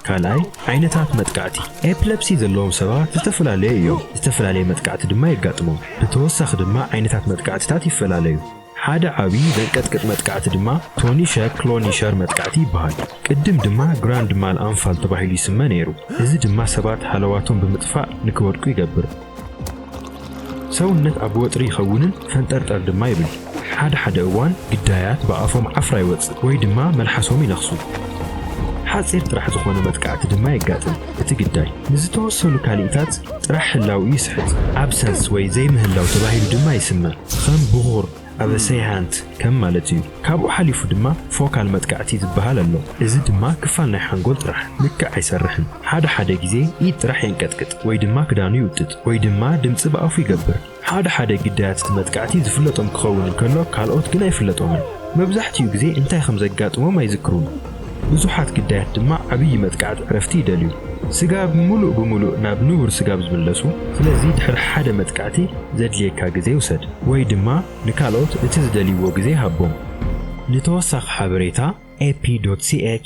ካልኣይ፣ ዓይነታት መጥቃዕቲ። ኤፕለፕሲ ዘለዎም ሰባት ዝተፈላለዩ እዮም። ዝተፈላለየ መጥቃዕቲ ድማ የጋጥሞም። ብተወሳኺ ድማ ዓይነታት መጥቃዕትታት ይፈላለዩ። ሓደ ዓቢ ዘንቀጥቅጥ መጥቃዕቲ ድማ ቶኒሸር ክሎኒሸር መጥቃዕቲ ይበሃል። ቅድም ድማ ግራንድ ማል ኣንፋል ተባሂሉ ይስመ ነይሩ። እዚ ድማ ሰባት ሃለዋቶም ብምጥፋእ ንክወድቁ ይገብር። ሰውነት ኣብ ወጥሪ ይኸውንን ፈንጠርጠር ድማ ይብል። ሓደ ሓደ እዋን ግዳያት ብኣፎም ዓፍራ ይወጽእ ወይ ድማ መልሓሶም ይነኽሱ። ሓጺር ጥራሕ ዝኾነ መጥቃዕቲ ድማ የጋጥም። እቲ ግዳይ ንዝተወሰኑ ካልኢታት ጥራሕ ህላውኡ ይስሕት። ኣብሰንስ ወይ ዘይምህላው ተባሂሉ ድማ ይስመ። ከም ብኹር፣ ኣበሰይሃንት ከም ማለት እዩ። ካብኡ ሓሊፉ ድማ ፎካል መጥቃዕቲ ዝበሃል ኣሎ። እዚ ድማ ክፋል ናይ ሓንጎል ጥራሕ ልክዕ ኣይሰርሕን። ሓደ ሓደ ግዜ ኢድ ጥራሕ የንቀጥቅጥ ወይ ድማ ክዳኑ ይውጥጥ ወይ ድማ ድምጺ ብኣፉ ይገብር። ሓደ ሓደ ግዳያት እቲ መጥቃዕቲ ዝፍለጦም ክኸውን እንከሎ ካልኦት ግን ኣይፍለጦምን። መብዛሕትኡ ግዜ እንታይ ከም ዘጋጥሞም ኣይዝክሩን። ብዙሓት ግዳያት ድማ ዓብዪ መጥቃዕቲ ዕረፍቲ ይደልዩ። ስጋብ ምሉእ ብምሉእ ናብ ንቡር ስጋብ ዝምለሱ። ስለዚ ድሕሪ ሓደ መጥቃዕቲ ዘድልየካ ግዜ ውሰድ ወይ ድማ ንካልኦት እቲ ዝደልይዎ ግዜ ሃቦም። ንተወሳኺ ሓበሬታ ኤፒ ዶት ሲ ኤች